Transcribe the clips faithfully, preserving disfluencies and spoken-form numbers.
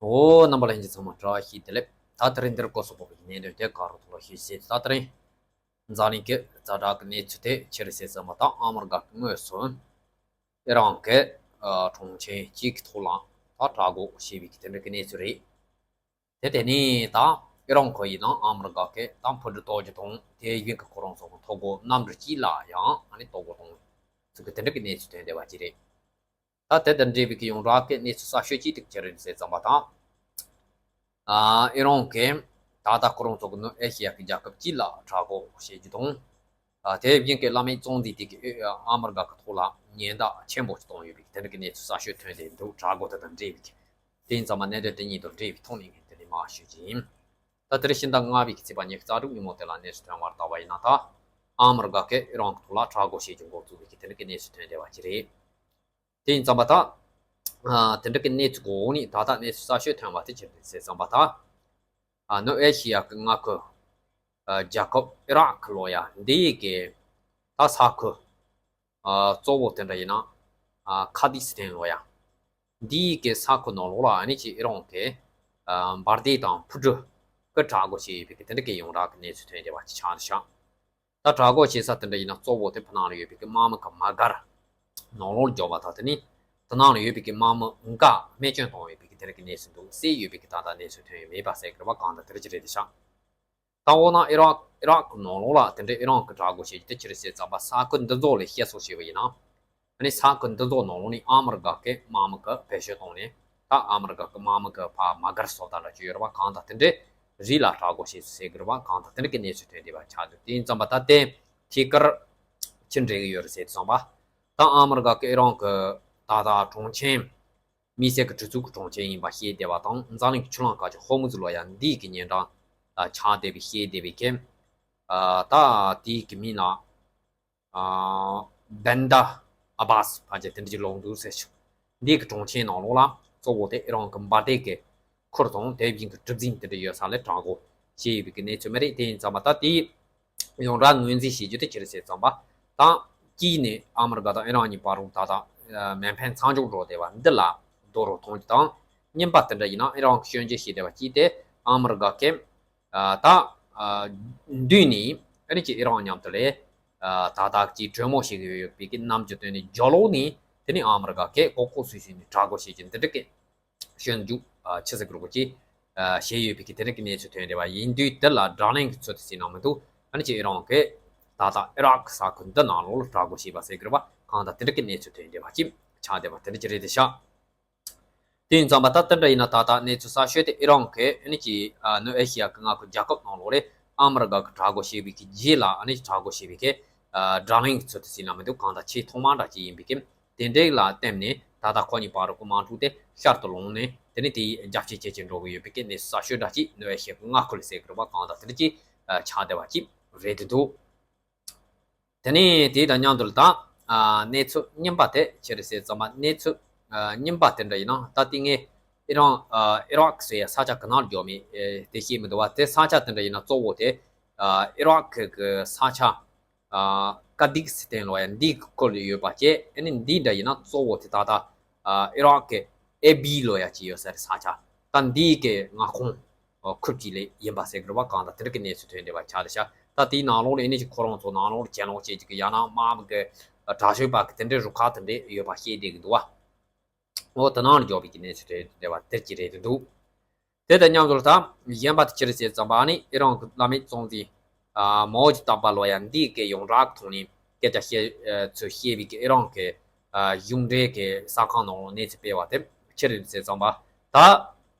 འོ། རྣམ་པ་ལྷན་རྒྱས་ཚང་མ་བཀྲ་ཤིས་བདེ་ལེགས། ད་དེ་རིང་འདིར་སྐོར་སོགས་པའི་གནད་དོན་དེ་ག་རུ་ཐོག་ལ་ཤེས་ཟེར། ད་དེ་རིང་འཛམ་གླིང་གི་ཛ་དྲག་གི་གནས་ཚུལ་དེ་ཆི་རེད་ཟེར་ཙམ་པ་དང་། ཨ་མི་རི་ཀ་གི་དངོས་སུ་ཨི་རན་གི་ཨ་གྲོང་ཁྱེར་གཅིག་གི་ཐོག་ལ་ད་དྲག་རྒོལ་བྱས་པའི་གི་དེ་འདྲ་གི་གནས་ཚུལ་རེད། དེ་དེ་ནས་ད་ཨི་རན་ཁོ་ཡིས་ནང་ཨ་མི་རི་ཀ་གི་ད་འཕུར་གྲུ་གཏོར་རྒྱུ་དང་། དེ་བཞིན་གི་ཁོ་རང་ཚོ་གི་ཐོ་འགོད་གནམ་གྲུ་གཅིག་ལ་ཡང་ཨ་ནི་གཏོར་རྒོལ་གཏོང་ཚུལ་གི་དེ་འདྲ་གི་གནས་ཚུལ་ཐོན་བསྡད་པ་ཅིག་རེད། ད་དེ་དང་འབྲེལ་བའི་གི་ཡོངས་གྲགས་ཀྱི་གནས་ཚུལ་གསར་ཤོས་ཅིག་དེ་ཆི་རེད་ཟེར་ཙམ་པ་དང་། ཨ་ཨི་རན་གྱིས་ད་ལྟ་ཁོ་རང་ཚོ་གི་ནུབ་ཨེ་ཤི་ཡ་གི་རྒྱལ་ཁབ་གཅིག་ལ་དྲག་རྒོལ་བྱེད་རྒྱུ་དང་། ཨ་དེ་བཞིན་གྱི་བླ་མའི་གཙང་འཛིན་དེ་གིས་ཨ་མི་རི་ཀ་གི་ཐོག་ལ་ཉེན་བརྡ་ཆེན་པོ་ཞིག་བཏང་ཡོད་པའི་དེ་འདྲ་གི་གནས་ཚུལ་གསར་ཤོས་ཐོན་བསྡད་འདུག་དྲག་རྒོལ་དེ་དང་འབྲེལ་བའི་གི། དེ་ཡིན་ཙང་མ་གནད་དོན་དེ་གཉིས་དང་འབྲེལ་བའི་ཐོག་ནས་ངས་དེ་ནས་མར་ཞུ་རྒྱུ་ཡིན། ད་དེ་རིང་ཕྱི་ཟླ་ལྔ་པའི་གི་ཚེས་པ་ཉི་ཤུ་རྩ་དྲུག་ཉིན་མོ་དེ་ལ་གནས་ཚུལ་ཐོན་པར་བལྟས་པ་ཡིན་ན། ད་ཨ་མི་རི་ཀ་གིས་ཨི་རན་གྱི་ཐོག་ལ་དྲག་རྒོལ་བྱེད་རྒྱུ་འགོ་བཙུགས་པའི་གི་དེ་འདྲ་གི་གནས་ཚུལ་ཐོན་བསྡད་པ་ཅིག་རེད། དེ་ཡིན་ཙང་མ་ད་ཨ་དེ་འདྲ་གི་གནས་ཚུལ་གོ་ནས་ད་ལྟ་གནས་ཚུལ་གསར་ཤོས་ཐོན་པ་དེ་ཆི་རེད་ཟེར་ཙམ་པ་ད། ཨ་ནུབ་ཨེ་ཤི་ཡ་གི་མངའ་ཁུལ་ཨ་རྒྱལ་ཁབ་ཨི་རག་གི་ལོ་ཡ་འདི་ཡི་གི་ད་ས་ཁུལ་ཨ་གཙོ་བོ་དེ་འདྲ་ཡིན་ན་ཨ་ཁ་དི་སི་ཐན་ལོ་ཡ་འདི་ཡི་གི་ས་ཁུལ་ནང་ལོགས་ལ་ཨ་ནི་ཅིག་ཨི་རན་གྱི་ཨ་འབར་མདེལ་དང་འཕུར་གྲུ་གི་དྲག་རྒོལ་བྱས་ཡོད་པའི་གི་དེ་འདྲ་གི་ཡོངས་གྲགས་ཀྱི་གནས་ཚུལ་ཐོན་བསྡད་པ་ཅིག་ཆགས་འདུག་ཤག་ད་དྲག་རྒོལ་བྱེད་ས་དེ་འདྲ་ཡིན་ན་གཙོ་བོ་དེ་ཕ་ནང་ལ་ཡོད་པའི་གི་དམག་མི་གི་མ་སྒར་ནང་ལོགས་འཇོག་པ་དང་། དེ་ནི་དེ་ནང་ལ་ཡོད་པའི་གི་དམག་མི་འགའ་རྨས་སྐྱོན་བཏང་ཡོད་པའི་གི་དེ་འདྲ་གི་གནས་ཚུལ་འདུག་བསད་ཡོད་པའི་གི་ད་ལྟ་གནས་ཚུལ་ཐོན་ཡོད་མེད་པ་ཟེར་གི་རེད་པ། གང་ལྟར་དེ་འདྲ་ཅིག་རེད་དེ་ཤག་ད་འོ་ན་ཨི་རག་ཨི་རག་གི་ནང་ལོགས་ལ་དེ་འདྲའི་ཨི་རན་གི་དྲག་རྒོལ་བྱེད་རྒྱུ་དེ་ཆི་རེད་ཟེར་ཙམ་པ། ས་ཁུལ་འདི་ཚོ་ལ་བཤད་སྲོལ་བྱས་པ་ཡིན་ན། ཨ་ནི་ས་ཁུལ་འདི་ཚོ་ནང་ལོགས་ནས་ཨ་མི་རི་ཀ་གི་དམག་མི་གི་བེད་སྤྱོད་བཏང་ནས། ད་ཨ་མི་རི་ཀ་གི་དམག་མི་གི་ཕར་མ་སྒར་བཟོ་ལྟ་འདྲ་ཅིག་ཡོད་རེད་པ། གང་ལྟར་དེ་འདྲའི་རིགས་ལ་དྲག་རྒོལ་བྱས་ཟེར་གི་རེད་པ། གང་ལྟར་དེ་འདྲ་གི་གནས་ཚུལ་ཐོན་བསྡད་པ་ཆགས་འདུག་དེ་ཡིན་ཙམ་པ་ད་དེ་ཐད་ཀར་ཅི་འགྲིག་གི་ཡོད་རེད་ཟེར་ཙམ་པ། ད་ཨ་མི་རི་ཀ་གི་ཨི་རན་གི་ད་ལྟ་གྲོང་ཁྱེར་དམིགས་བསལ་གྱི་གྲི་གཙུག་གི་གྲོང་ཁྱེར་ཡིན་པ་བཤད་བསྡད་པ་དང་། འཛམ་གླིང་གི་ཆུ་གླང་དཀར་ཆ་ཧོར་མུ་ཛི་ལོ་ཡ་འདི་གི་ཉེ་འགྲམ་ཆགས་བསྡད་པའི་བཤད་བསྡད་པའི་གི། ད་དེའི་གི་མིང་ལ་བན་ད་ཨ་བྷ་སི་ཕལ་ཆེར་དེ་འདྲ་ཅིག་ལབ་འདུག་ཟེར་ཞིང་། འདི་གི་གྲོང་ཁྱེར་ནང་ལོགས་ལ་གཙོ་བོ་དེ་ཨི་རན་གི་འབར་མདེལ་གི་ཁུལ་དང་། དེ་བཞིན་གི་གྲུ་གཟིངས་དེ་འདྲ་ཡོད་ས་ལ་དྲག་རྒོལ་བྱས་ཡོད་པའི་གི་གནས་ཚུལ་མ་རེད། དེ་ཡིན་ཙམ་པ་ད་དེའི་ཡོངས་གྲགས་ངོས་འཛིན་བྱེད་རྒྱུ་དེ་ཆི་རེད་ཟེར་ཙམ་པ། ད་གཅིག་ནས་ཨ་མི་རི་ཀ་དང་ཨི་རན་གཉིས་བར་དུ་ད་ལྟ་མེ་འཕེན་མཚམས་འཇོག་འགྲོ་བསྡད་པ་འདི་ལ་རྡོག་རོལ་གཏོང་རྒྱུ་དང་། གཉིས་པ་དེ་འདྲ་ཡིན་ན་ཨི་རན་གྱིས་སྐྱོན་བརྗོད་བྱས་བསྡད་པ་གཅིག་དེ། ཨ་མི་རི་ཀ་གིས་ད་མདུན་ནས་ཨ་ནི་ཅིག་ཨི་རན་མཉམ་དུ་ལས་ད་ལྟ་ཅིག་གྲོས་མོལ་བྱེད་ཀྱི་ཡོད་པའི་གི་རྣམ་འགྱུར་བཏོན་ནས། རྒྱབ་ལོགས་ནས་དེ་ནས་ཨ་མི་རི་ཀ་གིས་ལྐོག་ལྐོག་སུད་སུད་ནས་དྲག་རྒོལ་བྱེད་ཀྱི་འདི་འདྲ་གི་སྐྱོན་འཛུགས་ཆི་ཟེར་དགོས་རེད་པ། ཅིག་བྱས་ཡོད་པའི་གི་དེ་འདྲ་གི་གནས་ཚུལ་ཐོན་བསྡད་པ་ཡིན་དུས། དེ་ལ་བགྲོ་གླེང་གི་ཚུལ་དུ་ཟེར་ན་མི་འདུག་ཨ་ནི་ཅིག་ཨི་རན་གྱིས་ད་ལྟ་ཨི་རག་གི་ས་ཁུལ་འདི་ནང་ལོགས་ལ་དྲག་རྒོལ་བྱས་པ་ཟེར་གི་རེད་པ། གང་ལྟར་དེ་འདྲ་གི་གནས་ཚུལ་ཐོན་བསྡད་པ་ཅིག་ཆགས་བསྡད་པ་དེ་འདྲ་ཅིག་རེད་དེ་ཤག་དེ་ཡིན་ཙམ་པ་ད་དེ་འདྲ་ཡིན་ན་ད་ལྟ་གནས་ཚུལ་གསར་ཤོས་དེ་ཨི་རན་གྱིས་ཨ་ནི་ཅིག་ནུབ་ཨེ་ཤི་ཡ་གི་མངའ་ཁུལ་རྒྱལ་ཁབ་ནང་ལོགས་ལ་ཨ་མི་རི་ཀ་གིས་དྲག་རྒོལ་བྱས་པའི་གི་རྗེས་ལ་ཨ་ནི་དྲག་རྒོལ་བྱས་པའི་གི་བགྲོ་གླེང་གི་ཚུལ་དུ་ཟེར་ན་མི་འདུག་གང་ལྟར་ཆེས་ཐོག་མ་འདྲ་ཅིག་ཡིན་པའི་གི། དེ་འདྲ་ལ་བརྟེན་ནས་ད་ལྟ་ཁོ་གཉིས་བར་གྱི་དམག་འཁྲུག་དེ་ཤར་དུ་ལངས་ནས། དེ་ནས་དེའི་རྒྱབ་སྐྱོར་བྱེད་ཀྱི་འགྲོ་གི་ཡོད་པའི་གི་གནས་ཚུལ་གསར་ཤོས་འདྲ་ཅིག་ནུབ་ཨེ་ཤི་ཡ་གི་མངའ་ཁུལ་ཟེར་གི་རེད་པ། གང་ལྟར་དེ་འདྲ་ཅིག་ཆགས་བསྡད་པ་ཅིག་རེད་དེ་འདུག་དེ་ནས་དེ་དང་མཉམ་དུ་ད་གནས་ཚུལ་རྙིང་པ་དེ་ཆི་རེད་ཟེར་ཙམ་པ། གནས་ཚུལ་རྙིང་པ་དེ་འདྲ་ཡིན་ན་ད་ལྟ་ངས་ཨི་རན་ཨི་རག་ཟེར་ཡ་ས་ཆ་ག་ནང་འཇོག་མིན་དེ་ཤེས་མི་འདུག་པ། དེ་ས་ཆ་དེ་འདྲ་ཡིན་ན་གཙོ་བོ་དེ་ཨི་རག་གི་ས་ཆ། ཀ་དིག་སི་ཐན་ལོ་ཡ་འདི་གི་ཁུལ་ལ་ཡོད་པ་བཅས། ཨ་ནི་འདི་འདྲ་ཡིན་ན་གཙོ་བོ་དེ་ད་ལྟ་ཨི་རག་གི་ཨེ་བི་ལོ་ཡ་ཅིག་ཡོད་ས་རེད། ས་ཆ་ད་འདི་གི་མངའ་ཁོངས་ཁུལ་གཅིག་ལ་ཡིན་པ་ཟེར་གི་རེད་པ། གང་ལྟར་དེ་འདྲ་གི་གནས་ཚུལ་ཐོན་བསྡད་པ་ཆགས་བསྡད་ཤག་ད་དེའི་ནང་ལོགས་ལ་ཨ་ནི་ཅིག་ཁོ་རང་ཚོ་ནང་ལོགས་ལ་གྱེན་ལོག་བྱེད་ཀྱི་གི་ཡང་ན་དམག་མི་གི་དྲག་སྤྱོད་པ་གི་དེ་འདྲའི་རུ་ཁག་དེ་འདྲ་ཡོད་པ་བཤད་བསྡད་ཀྱི་འདུག་པ། འོ་དེ་ནང་ལ་འཇོག་པའི་གི་གནས་ཚུལ་ཐོན་བསྡད་པ་དེ་ཅིག་རེད་དེ་འདུག་དེ་དང་མཉམ་དུ་ད་གཞན་པ་དེ་ཅི་རེད་ཟེར་ཙམ་པ། ཨ་ནི་ཨི་རན་གྱི་བླ་མའི་གཙང་འཛིན་མའོ་ཇི་ཏཱ་པ་ལོ་ཡ་འདི་གི་ཡོངས་གྲགས་ཐོག་ནས་སྐད་ཆ་བཤད་ཚུལ་བཤད་པའི་གི་ཨི་རན་གྱི་གཞུང་འབྲེལ་གྱི་གསར་ཁང་ནང་གནས་ཚུལ་སྤེལ་བ་དེ་ཅི་རེད་ཟེར་ཙམ་པ། ད་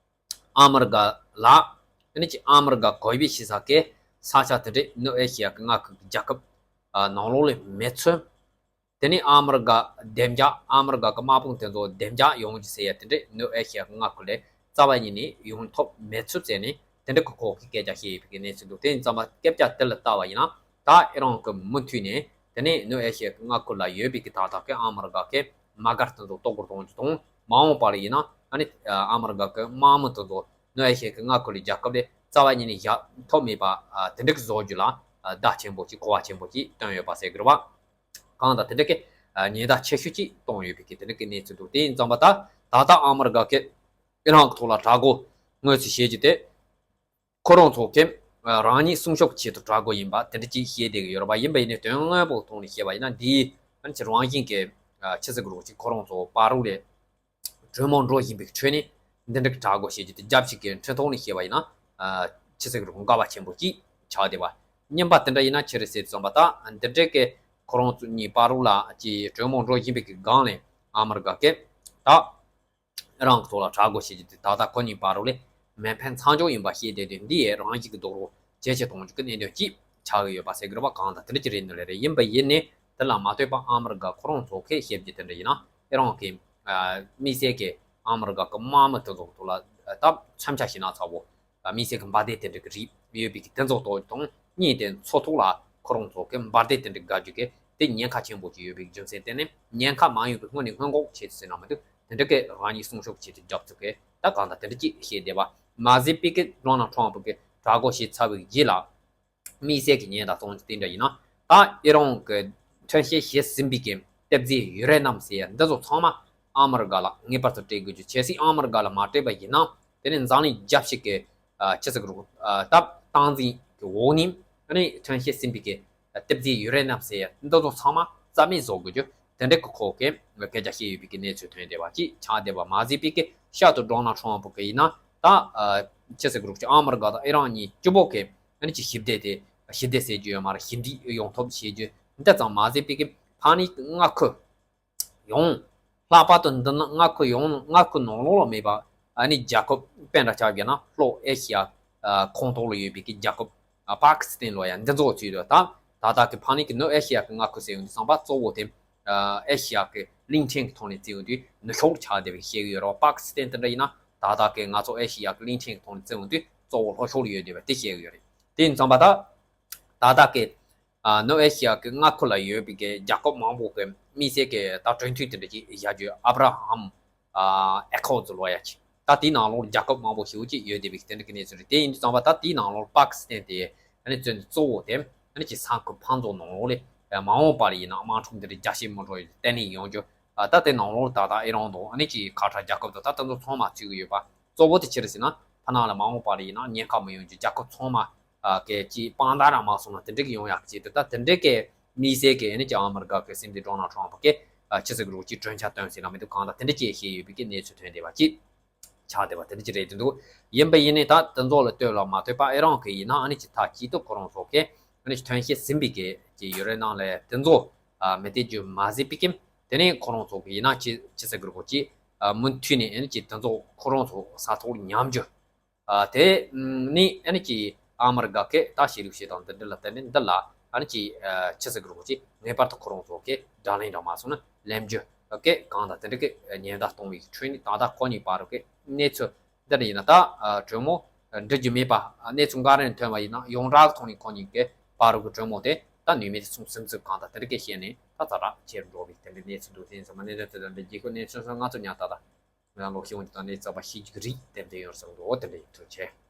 ཨ་མི་རི་ཀ་ལ་ཨ་ནི་ཅིག་ཨ་མི་རི་ཀ་གོ་བའི་ཤི་ས་གི་ས་ཆ་དེ་འདྲ་ནུབ་ཨེ་ཤི་ཡ་གི་མངའ་ཁུལ་གྱི་རྒྱལ་ཁབ་ནང་ལོགས་ལ་མེད་ཚུལ། དེ་ནས་ཨ་མི་རི་ཀ་བདེ་འཇགས། ཨ་མི་རི་ཀ་གི་དམག་དཔུང་དེ་ཚོ་བདེ་འཇགས་ཡོང་རྒྱུ་ཟེར་ཡ་དེ་འདྲས་ནུབ་ཨེ་ཤི་ཡ་གི་མངའ་ཁུལ་ལ་རྩ་བ་ཉིད་ནས་ཡོང་ཐབས་མེད་ཚུལ་བྱས་ནས་དེ་འདྲ་གི་ཁོག་གི་སྐད་ཆ་བཤད་ཡོད་པའི་གནས་ཚུལ་འདུག་དེ་ཡིན་ཙང་མ་སྐད་ཆ་དེ་ལ་ལྟ་བ་ཡིན་ན། ད་ཨི་རན་གི་མུ་མཐུད་ནས་དེ་ནས་ནུབ་ཨེ་ཤི་ཡ་གི་མངའ་ཁུལ་ལ་ཡོད་པའི་གི་ད་ལྟ་གི་ཨ་མི་རི་ཀ་གི་དམག་སྒར་དེ་ཚོ་གཏོར་རྒོལ་གཏོང་རྒྱུ་དང་། མ་འོངས་པ་ལ་ཡིན་ན་ཨ་ནི་ཨ་མི་རི་ཀ་གི་དམག་མི་དེ་ཚོ་ནུབ་ཨེ་ཤི་ཡ་གི་མངའ་ཁུལ་ལ་རྒྱལ་ཁབ་ལ་རྩ་བ་ཉིད་ནས་བཞག་ཐབས་མེད་པ་དེ་འདྲ་གི་བཟོ་རྒྱུ་ལ་བརྡ་ཆེན་པོ་ཅིག་གོ་བ་ཆེན་པོ་ཅིག་བཏོན་ཡོད་པ་ཟེར་གི་རེད་བ། གང་ལྟར་དེ་འདྲ་གི་ཉེན་བརྡ་ཆེ་ཤོས་ཅིག་གཏོང་ཡོད་པའི་གི་དེ་འདྲ་གི་གནས་ཚུལ་འདུག་དེ་ཡིན་ཙང་མ་ད་ད་ལྟ་ཨ་མི་རི་ཀ་གི་ ཨི་རན་གྱི་ཐོག་ལ་དྲག་རྒོལ་དངོས་སུ་བྱེད་རྒྱུ་དེ། ཁོ་རང་ཚོ་གིས་རང་ཉིད་སྲུང་སྐྱོབ་ཆེད་དུ་དྲག་རྒོལ་ཡིན་པ་དེ་འདྲ་ཅིག་བཤད་བསྡད་ཀྱི་ཡོད་རེད་པ། ཡིན་པ་ཡིན་ནའི་དོན་དངོས་པོའི་ཐོག་ནས་བཤད་པ་ཡིན་ན། འདིའི་ཕྱི་རང་བཞིན་གྱི་ཆི་ཟེར་གྱི་རེད། ཅིག་ཁོ་རང་ཚོ་བར་དུ་ལ་གྲོས་མོལ་འགྲོ་བཞིན་པའི་ཁྲོད་ནས་འདི་འདྲ་གི་དྲག་རྒོལ་བྱེད་རྒྱུ་དེ་རྒྱབ་ཞིག་གི་འཕྲིན་ཐོག་ནས་བཤད་པ་ཡིན་ན། ཆི་ཟེར་གྱི་རེད། དགའ་བ་ཆེན་པོ་ཅིག་ཆགས་བསྡད་པ། ཉིན་པ་དེ་འདྲ་ཡིན་ན་ཆི་རེད་ཟེར་དུས་ཙམ་པ། ད་འདི་འདྲ་གི་ཁོ་རང་ཚོ་གཉིས་བར་དུ་ལ་ཅིག་གྲོས་མོལ་འགྲོ་བཞིན་པའི་གི་སྒང་ལ་ཨ་མི་རི་ཀ་གིས་ད་ཨི་རན་གྱི་ཐོག་ལ་དྲག་རྒོལ་བྱེད་རྒྱུ་དེ་ད་ལྟ་ཁོ་གཉིས་བར་དུ་ལ་མེ་འཕེན་མཚམས་འཇོག་ཡིན་པ་བཤད་བསྡད་དུས། འདི་ཡང་རང་བཞིན་གྱི་རྡོག་རོལ་ཇེ་ཆེ་གཏོང་རྒྱུ་གི་གནད་དོན་ཅིག་ཆགས་ཀྱི་ཡོད་པ་ཟེར་གྱི་རེད་པ། གང་ལྟར་དེ་འདྲ་ཅིག་རེད་འདུག་ལེ་རེད། ཡིན་པ་ཡིན་ནའི་དེ་ལ་མ་ལྟོས་པར་ཨ་མི་རི་ཀ་ཁོ་རང་ཚོ་གིས་བཤད་རྒྱུ་དེ་འདྲ་ཡིན་ན། ཨི་རན་གྱི་དམིགས་བསལ་གྱི་ཨ་མི་རི་ཀ་གི་དམག་མི་དེ་ཚོ་ཐོག་ལ་ད་མཚོན་ཆ་ཞེད་སྣ་ཚ་པོ། དམིགས་བསལ་གྱི་འབར་མདེལ་དེ་འདྲ་གི་རིགས་ཡོད་པའི་གི་དེ་ཚོ་དང་གཉིས་དེ་མཚོ་ཐོག་ལ་ཁོ་རང་ཚོ་གིས་འབར་མདེལ་དེ་འདྲ་བརྒལ་རྒྱུ་གི་དེ་ཉེན་ཁ་ཆེན་པོ་ཅིག་ཡོད་པའི་རྒྱུ་མཚན་བརྟེན་ནས། ཉེན་ཁ་མ་ཡོང་བའི་སྔོན་ནས་སྔོན་འགོག་བྱེད་ཟེར་ན་མི་འདུག་དེ་འདྲ་གི་རང་ཉིད་སྲུང་སྐྱོབ་ཆེད་དུ་རྒྱབ་ཚུགས་གི། ད་གང་ལྟར་དེ་འདྲ་ཅིག་བཤད་བསྡད་པ། མ་ཟད་པའི་གི་ཌོ་ནལ་ཊམ་ཕུ་གིས་དྲག་རྒོལ་བྱས་ཚར་བའི་རྗེས་ལ། དམིགས་བསལ་གྱི་ཉེན་བརྡ་གཏོང་རྒྱུ་དེ་འདྲ་ཡིན་ན། ད་ཨི་རན་གྱིས་ཐོན་སྐྱེད་བྱས་ཟིན་པའི་གི་གཏེར་རྫས་ཡུ་རེ་ནམ་ཟེར་ཡ་འདི་ཚོ་ཚང་མ་ཨ་མི་རི་ཀ་ལ་ངེས་པར་དུ་སྤྲད་དགོས་རྒྱུ། གལ་སྲིད་ཨ་མི་རི་ཀ་ལ་མ་སྤྲད་པ་ཡིན་ན། དེ་ནི་འཛམ་གླིང་རྒྱལ་སྤྱི་གི་ཆི་ཟེར་གྱི་རེད། ད་སྟངས་འཛིན་གྱི་འོག་ནས་ཨ་ནི་ཐོན་སྐྱེད་ཟིན་པའི་གི་གཏེར་རྫས་ཡུ་རེ་ནམ་ཟེར་ཡ་འདི་ཚོ་ཚང་མ་རྩ་མེད་བཟོ་དགོས་རྒྱུ། དེ་འདྲའི་གི་ཁོ་གིས་སྐད་ཆ་བཤད་ཡོད་པའི་གི་གནས་ཚུལ་ཐོན་བསྡད་པ་ཅིག་ཆགས་བསྡད་པ། མ་ཟད་པའི་གི་ཤར་དུ་ཌོ་ནལ་ཊམ་ཕུ་གིས་ཡིན་ན། ད་ཆི་ཟེར་གྱི་རེད། ཅིག་ཨ་མི་རི་ཀ་དང་ཨི་རན་གཉིས་གཅིག་པོ་གི་ཨ་ནི་ཅིག་ཞི་བདེ་དེ། ཞི་བདེ་ཟེར་རྒྱུ་ཡོད་མ་རེད། ཞི་འགྲིག་ཡོང་ཐབས་བྱེད་རྒྱུ་འདི་ཙམ་མ་ཟད་པའི་གི་ཕ་ནི་མངའ་ཁུལ་ཡོངས། ལྷག་པར་དུ་འདི་ནི་མངའ་ཁུལ་ཡོངས། མངའ་ཁུལ་ནང་ལོགས་ལ་མེད་པ་ཨ་ནི་རྒྱལ་ཁབ། དཔེ་འདྲ་ཆ་བཞག་ན་ལྷོ་ཨེ་ཤི་ཡ་ཁོངས་གཏོགས་ལ་ཡོད་པའི་གི་རྒྱལ་ཁབ་པ་ཀི་སི་ཐན་ལབ་ཡ་འདི་ཚོ་ཚུད་དུས། ད་ད་ལྟ་གི་ཕ་ནི་གི་ནུབ་ཨེ་ཤི་ཡ་གི་མངའ་ཁུལ་ཟེར་ཡོང་དུས་ཙམ་པ་གཙོ་བོ་དེ་ཨེ་ཤི་ཡ་གི་གླིང་ཕྲན་གི་ཐོག་ནས་བརྩིས་ཡོང་དུས་ནུབ་ཕྱོགས་ཆགས་བསྡད་པའི་ཤེས་ཀྱི་ཡོད་རེད། པ་ཀི་སི་ཐན་དེ་འདྲ་ཡིན་ན། ད་ལྟ་གི་ང་ཚོ་ཨེ་ཤི་ཡ་གི་གླིང་ཕྲན་གི་ཐོག་ནས་བརྩིས་ཡོང་དུས་གཙོ་བོ་ལྷོ་ཕྱོགས་ལ་ཡོད་བསྡད་པ་དེ་ཤེས་ཀྱི་ཡོད་རེད། དེ་ཡིན་ཙམ་པ་ད་ད་ལྟ་གི་ཨ་ནུབ་ཨེ་ཤི་ཡ་གི་མངའ་ཁུལ་ལ་ཡོད་པའི་གི་རྒྱལ་ཁབ་མང་པོ་གི་དམིགས་བསལ་གི་ད་གྲོས་མཐུན་དེ་འདྲ་ཅིག་བཞག་རྒྱུ། ཨབ་ར་ཧམ་ཨ་ཨེ་ཁོར་ཌི་ལབ་ཡ་ཅིག་ད་དེའི་ནང་ལོགས་རྒྱལ་ཁབ་མང་པོ་ཞེ་པོ་ཅིག་ཡོད་བསྡད་པའི་དེ་འདྲ་གི་གནས་ཚུལ་རེད། དེ་ཡིན་དུས་ཙམ་པ་ད་དེའི་ནང་ལོགས་པ་ཀི་སི་ཐན་དེ་ཨ་ནི་བཙོན་གཙོ་བོ་དེ་ཨ་ནི་ཅིག་ས་ཁུལ་ཕར་ཚུར་ནང་ལོགས་ལ་མ་འོངས་པ་ལ་ཡིན་ན་དམག་འཁྲུག་འདི་འདྲ་རྒྱ་ཆེ་མི་འགྲོ་ཡ་བརྟན་ལྷིང་ཡོང་རྒྱུ། ད་དེ་ནང་ལོགས་ད་ལྟ་ཨི་རན་དང་ཨ་ནི་ཅིག་ཁ་ཐག་རྒྱལ་ཁབ་དང་ད་དེ་ཚོ་ཚང་མ་ཚུད་ཀྱི་ཡོད་པ། གཙོ་བོ་དེ་ཅི་རེད་ཟེར་ན། ཕ་ནང་ལ་མ་འོངས་པ་ལ་ཡིན་ན་ཉེན་ཁ་མི་ཡོང་རྒྱུ། རྒྱལ་ཁབ་ཚང་མ་ཨ་གི་ཅིག་དཔང་རྟགས་རང་མ་སོང་ན་དེ་འདྲ་གི་ཡོང་ཡག་གི་ཆེད་དུ། ད་དེ་འདྲ་གི་དམིགས་བསལ་གི་ཨ་ནི་ཅིག་ཨ་མི་རི་ཀ་གི་སྲིད་འཛིན་ཌོ་ནལ་ཊམ་ཕུ་གིས་ཨ་ཆི་ཟེར་གྱི་རེད། ཅིག་གྲོས་འཆར་བཏོན་ཟེར་ན་མི་འདུག་གང་ལྟར་དེ་འདྲ་ཅིག་བཤད་ཡོད་པའི་གི་གནས་ཚུལ་ཐོན་བསྡད་པ་ཅིག་ཆགས་བསྡད་པ་དེ་འདྲ་ཅིག་རེད་འདུག་ཡིན་པ་ཡིན་ནའི་ད་དེ་ཚོ་ལ་ལྟོས་ལ་མ་ལྟོས་པར་ཨི་རན་གི་ཡིན་ན་ཨ་ནི་ཅིག་མཐའ་གཅིག་ཏུ་ཁོ་རང་ཚོ་གིས་ཨ་ནི་ཅིག་ཐོན་སྐྱེད་ཟིན་པའི་གི་ཅིག་ཡུ་རེ་ནམ་ལབ་ཡ་དེ་ཚོ་ཨ་མི་སྤྲད་རྒྱུ་མ་ཟད་པའི་གི། དེ་ནས་ཁོ་རང་ཚོ་གི་ཡིན་ན་ཅི་ཅི་ཟེར་གྱི་རེད། ཅིག་ཨ་མུ་མཐུད་ནས་ཨ་ནི་ཅིག་དེ་ཚོ་ཁོ་རང་ཚོ་ས་ཐོག་ལ་ཉམས་རྒྱུ། ཨ་དེ་ནི་ཨ་ནི་ཅིག་ཨ་མི་རི་ཀ་གི་ད་གཤིས་ལུགས་ཤིག་དང་དེ་འདྲ་ལ་བརྟེན་ནས་འདི་ལ་ཨ་ནི་ཅིག་ཨ་ཅི་ཟེར་གྱི་རེད། ཅིག་ངེས་པར་དུ་ཁོ་རང་ཚོ་གི་དགྲ་ལན་འདྲ་མ་སོང་ན་ལེན་རྒྱུ་གི་གང་ལྟར་དེ་འདྲ་གི་ཉེན་བརྡ་གཏོང་བའི་ཁྲོད་ནས། ད་ལྟ་ཁོ་གཉིས་བར་གི་གནས་ཚུལ་འདི་འདྲ་ཡིན་ན། ད་ཨ་གྲོས་མོལ་འགྲིག་རྒྱུ་མེད་པ་གནས་ཚུལ་འགའ་རེ་ཐོན་པ་ཡིན་ན། ཡོངས་གྲགས་ཐོག་ནས་ཁོ་གཉིས་ཀྱི་བར་གྱི་གྲོས་མོལ་དེ་ད་ནུས་མེད་དུ་སོང་ཟིན་ཚུལ་གང་ལྟར་དེ་འདྲ་གི་བཤད་ནས། ད་ཛ་དྲག་ཆེར་འགྲོ་བའི་དེ་འདྲའི་གནས་ཚུལ་འདུག་དེ་ཡིན་ཙང་མ་གནས་ཚུལ་དེ་འདྲ་འགྲིག་གི་གནས་ཚུལ་སོགས་ང་ཚོ་ཉག་ད་ད་ང་ལོ་ཤི་འོང་གི་ད་གནས་ཚུལ་པ་ཤི་རྒྱུ་གི་རིགས་དེ་འདྲ་ཡོང་སོང་འདུག་འོ་དེ་འདྲ་ཡིན། ཐུགས་རྗེ་ཆེ།